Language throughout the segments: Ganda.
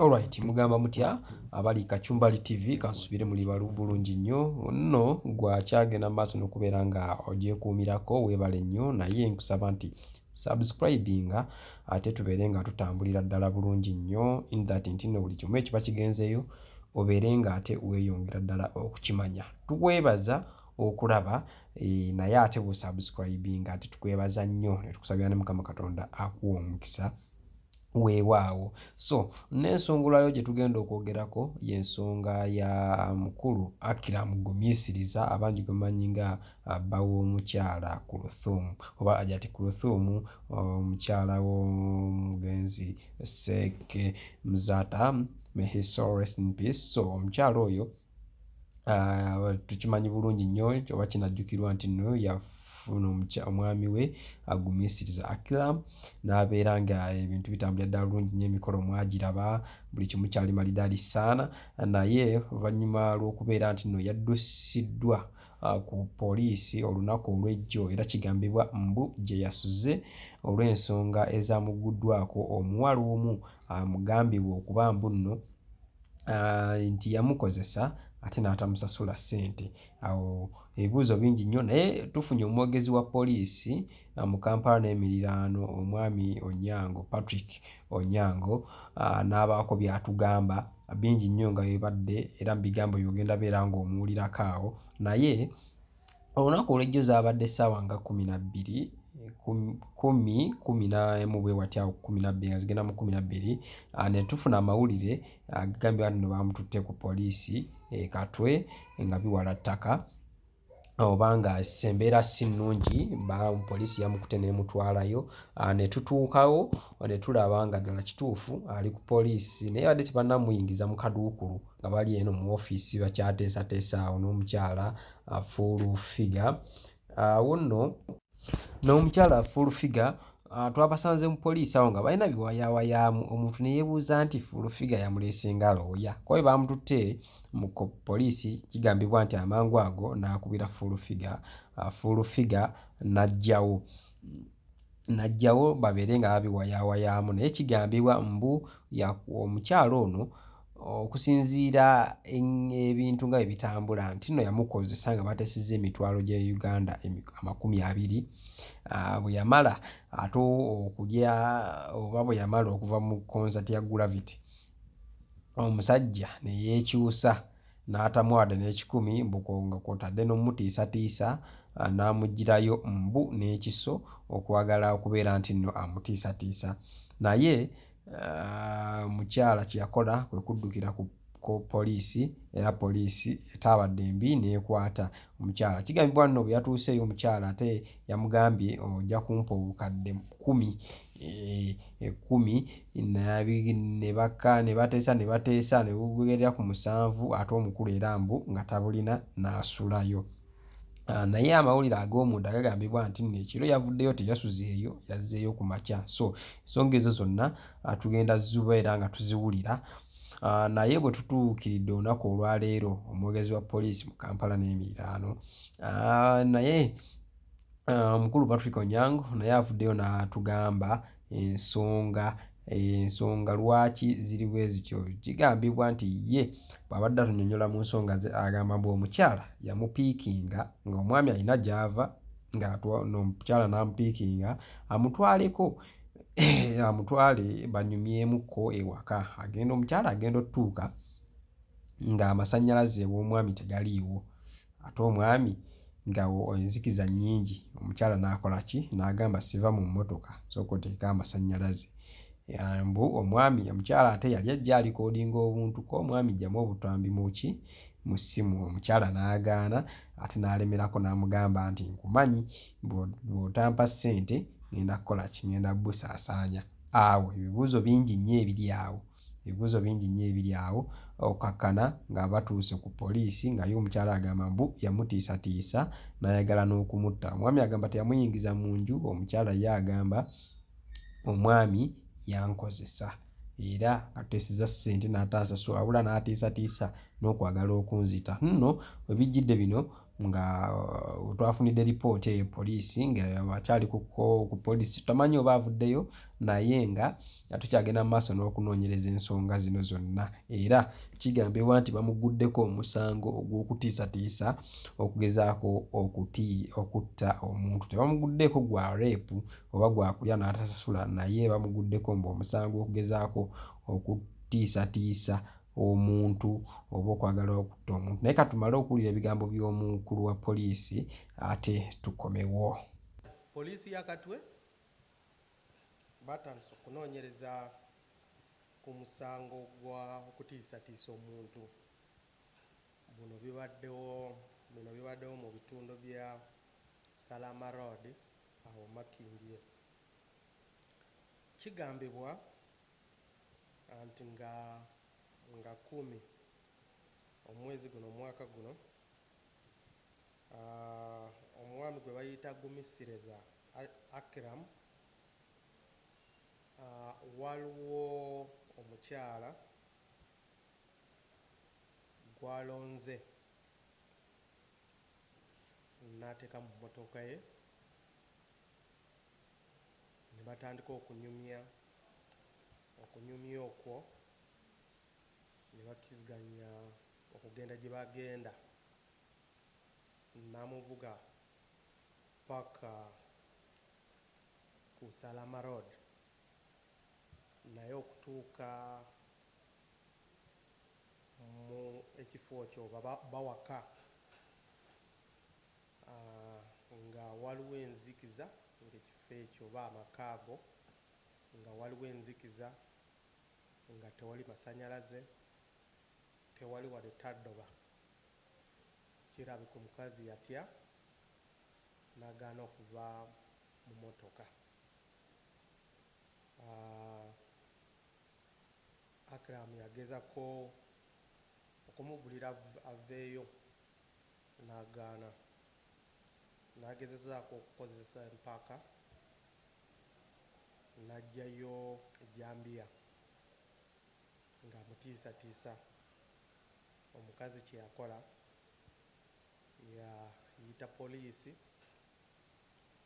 Alright, mugamba mutya abali Kachumbali TV, kansubire muli balu bulungi nnyo. Nno gwakyagenda mu maaso n'okubeera nga ogyekuumirako, weebale nnyo, naye nkusaba nti subscribinga ate tubeere nga tutambulira ddala bulungi nnyo, in that nti nno buli kimu ekiba kigenzeeyo obeere nga ate weeyongera ddala okukimanya. Tukwebaza okulaba naye ate bw'osubscribinga ate tukwebaza nnyo ne tukusabira ne Mukama Katonda akuwa omukisa. Weewaawo. So n'ensonga olwaleero gye tugenda okwogerako y'ensonga ya mukulu Akram Gumiisiriza, abangi gwe mumanyi nga bba w'omukyala Kuluthum oba Hajati Kuluthum, omukyala w'omugenzi Sheikh Muzaata, may his soul rest in peace. So omukyala oyo tukimanyi bulungi nnyo oba kinajjukirwa nti nno yafuna omwami we Agumiisiriza Akram n'abeera nga ebintu bitambulira ddala bulungi nnyo, emikolo mwagiraba, buli kimu kyali malidaadi saana. Naye oluvannyuma lw'okubeera nti nno yaddusiddwa ku poliisi olunaku olw'ejjo, era kigambibwa mbu gye yasuze olw'ensonga ezamugguddwako omuwala omu amugambibwa okuba mbu nno nti yamukozesa ate n'atamusasula ssente. Awo ebibuuzo bingi nnyo, naye tufunye omwogezi wa poliisi mu Kampala n'emiriraano, omwami Onyango, Patrick Onyango, n'abaako by'atugamba bingi nnyo nga bibadde, era mu bigambo bye ogenda beera ng'omuwulirako awo. Naye olunaku olw'ejjo zaabadde ssaawa nga 12, 10, 11 bwe wati awo, 12 nga zigenda mu 12, ne tufuna amawulire agagambibwa nti nno baamututte ku poliisi e Katwe nga biwala ttaka oba nga embeera si nnungi, poliisi yamukutte n'emutwalayo. Ne tutuukawo ne tulaba nga ddala kituufu ali ku poliisi, naye badde tebannamuyingiza mu kaduukulu nga bali eno mu ofiisi bakyateesateesa awo n'omukyala Full Figure. Awo nno n'omukyala Full Figure twabasanze mu poliisi awo nga balina biwayaawayaamu, omuntu ne yeebuuza nti Full Figure yamuleese nga looya, kuba bwe baamututte mu poliisi kigambibwa nti amangu ago n'akubira Full Figure, Full Figure n'aggyawo babeere nga babiwayaawayaamu. Naye kigambibwa mbu omukyala ono, okusinziira ebintu nga bwe bitambula, nti nno yamukozesa nga bateesezza emitwalo gya Uganda 20. Bwe yamala ate okulya oba bwe yamala okuva mu concert ya Gravity, omusajja ne yeekyusa n'atamuwa wadde n'ekikumi, mbu nga kw'otadde n'omutiisatiisa n'amuggyirayo mbu n'ekiso okwagala okubeera nti nno amutiisatiisa. Naye omukyala kye yakola kwe kuddukira ku poliisi, era poliisi etaabadde mbi n'ekwata omukyala. Kigambibwa nno bwe yatuuseeyo, omukyala ate yamugambye, "Ojja kumpa obukadde 10," 10 ne bakka ne bateesa ne bateesa ne bugerera ku 7, ate omukulu era mbu nga tabulina n'asulayo. Naye amawulire ag'omunda gagambibwa nti nno ekiro yavuddeyo, teyasuzeeyo, yazzeeyo ku makya. So ensonga ezo zonna tugenda zubeera nga tuziwulira. Naye bwe tutuukiridde olunaku olwaleero, omwogezi wa poliisi mu Kampala n'emiriraano, naye omukulu Patrick Onyango, naye avuddeyo n'atugamba ensonga lwaki ziri bwe zityo. Kigambibwa nti ye bw'abadde atunnyonnyola mu nsonga ze, agamba mbu omukyala yamupiikinga ng'omwami alina gy'ava, nga omukyala n'amupiikinga amutwaleko, amutwale banyumyemukko ewaka. Agenda, omukyala agenda ottuuka ng'amasannyalaze ew'omwami tegaliiwo, ate omwami nga enzikiza nnyingi. Omukyala n'akola ki? N'agamba, "Siva mu mmotoka, sooka oteeke amasannyalaze." Mbu omwami, omukyala ate yali ajja alikodinga obuntu, ko omwami, "Ggyamu obutambi mu ki, mu ssimu." Omukyala n'agaana, ate n'alemerako n'amugamba nti, "Nkumanyi, bw'otampa ssente ŋŋenda kukola ki? Ŋŋenda bbusaasaanya." Awo ebibuuzo bingi nnyo ebiri awo, ebibuuzo bingi nnyo ebiri awo. Okkakkana nga batuuse ku poliisi, nga ye omukyala agamba mbu yamutiisatiisa n'ayagala n'okumutta. Omwami agamba teyamuyingiza mu nju. Omukyala ye agamba, "Omwami yankozesa era nga tuteesezza ssente n'atansasula, wabula n'atiisatiisa n'okwagala okunzita. Nno we bijjidde bino nga wetwafunidde lipooti eyo poliisi nga akyali ku ku poliisi tamanyi oba avuddeyo naye nga tukyagenda mu maaso n'okunoonyereza ensonga zino zonna era kigambibwa nti bamugguddeko omusango ogw'okutiisatiisa okugezaako okuti okutta omuntu. Tebamuguddeeko gwa rape oba gwa kulya n'atasasula naye bamuguddeko mbu omusango okugezaako okutiisatiisa omuntu oba okwagala okutta omuntu. Naye katumale okuwulira ebigambo by'omukulu wa poliisi ate tukomewo. Poliisi ya Katwe batandise okunoonyereza ku musango gwa okutiisatiisa omuntu. Buno bibaddewo bino bibaddewo mu bitundu bya Salama Road awo Makindye. Kigambibwa nti nga nga kkumi omwezi guno omwaka guno omwami gwe bayita Gumisiriza Akram waliwo omukyala gw'alonze n'ateeka mu mmotoka ye ne batandika okunyumya, okunyumya okwo ne bakkiriziganya okugenda gye bagenda n'amuvuga ppaka ku Salama Road naye okutuuka mu ekifo kyo oba bawaka nga waliwo enzikiza ng'ekifo ekyo oba amaka ago nga waliwo enzikiza nga tewali masannyalaze, tewali wadde taddoba. Kirabika omukazi yatya n'agaana okuva mu mmotoka. Akram yagezako okumubulira aveeyo n'agaana. N'agezezaako okukozesa empaka n'aggyayo ejjambiya ng'amutiisatiisa. Omukazi kye yakola yayita poliisi,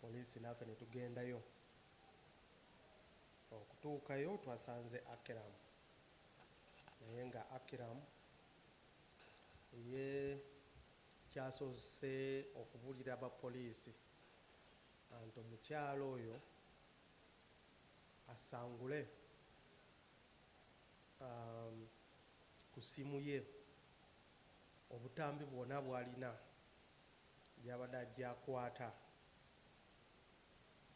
poliisi naffe ne tugendayo. Okutuukayo twasanze Akiram naye nga Akiram ye kyasoose okubuulira abapoliisi anti omukyala oyo asangule ku ssimu ye obutambi bwona bwalina gyabadde ajja akwata.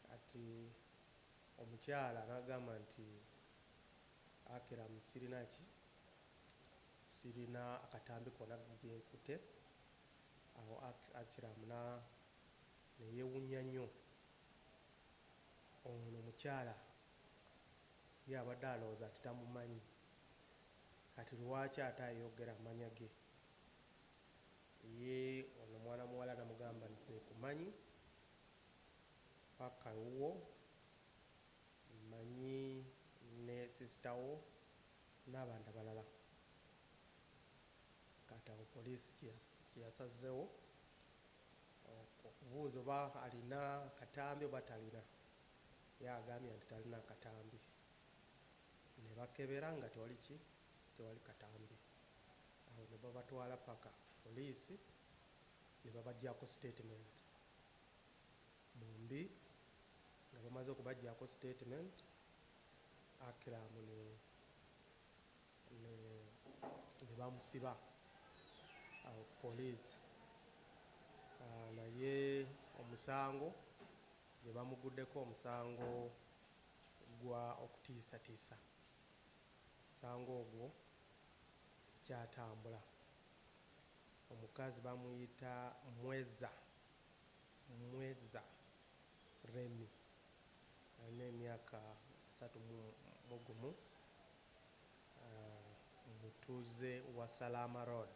Kati omukyala n'agamba nti Akiram sirina ki, sirina akatambi kona gyenkute. Awo Akiram neyewunya nnyo ono omukyala ye abadde alowooza nti tamumanyi kati lwaki ate ayogera amanya ge. Ye ono mwana muwala namugamba nze nkumanyi paka ewuwo, mmanyi ne sister wo n'abantu abalala. Kati awo poliisi kyeyasazeewo okubuuza oba alina katambi oba talina. Ye agambye nti talina katambi. Ne bakebera nga tewali ki, tewali katambi. Awo ne babatwala paka poliisi ne babaggyako sitatimenti. Bombi nga bamaze okubaggyako sitatimenti, Akram ne ne ne bamusiba awo ku poliisi. Naye omusango gye bamuguddeko omusango gwa okutiisatiisa. Omusango ogwo gukyatambula. Omukazi bamuyita Mweza Mweza Remmy alina emyaka asatu mu gumu, mutuuze wa Salaama Road.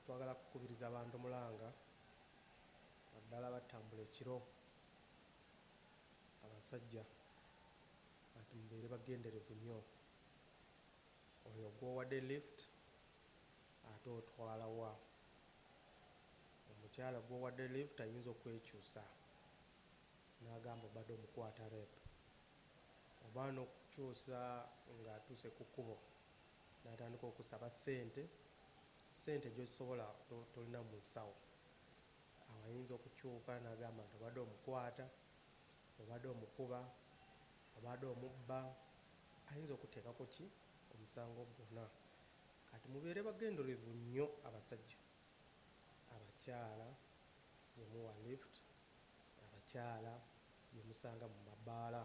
Twagala kukubiriza abantu mulanga naddala abatambula ekiro abasajja ati mubeere bagenderevu nnyo. Oyo gw'owadde lift ate otwala wa? Omukyala gw'owadde lift ayinza okwekyusa n'agamba obadde omukwata rape, oba n'okukyusa ng'atuuse ku kkubo n'atandika okusaba ssente, ssente gy'osobola tolina mu nsawo. Awo ayinza okukyuka n'agamba nti obadde omukwata, obadde omukuba, obadde omubba, ayinza okuteekako ki omusango gwonna. Kati mubeere bagenderevu nnyo abasajja, abakyala be muwa lift, abakyala be musanga mu mabaala.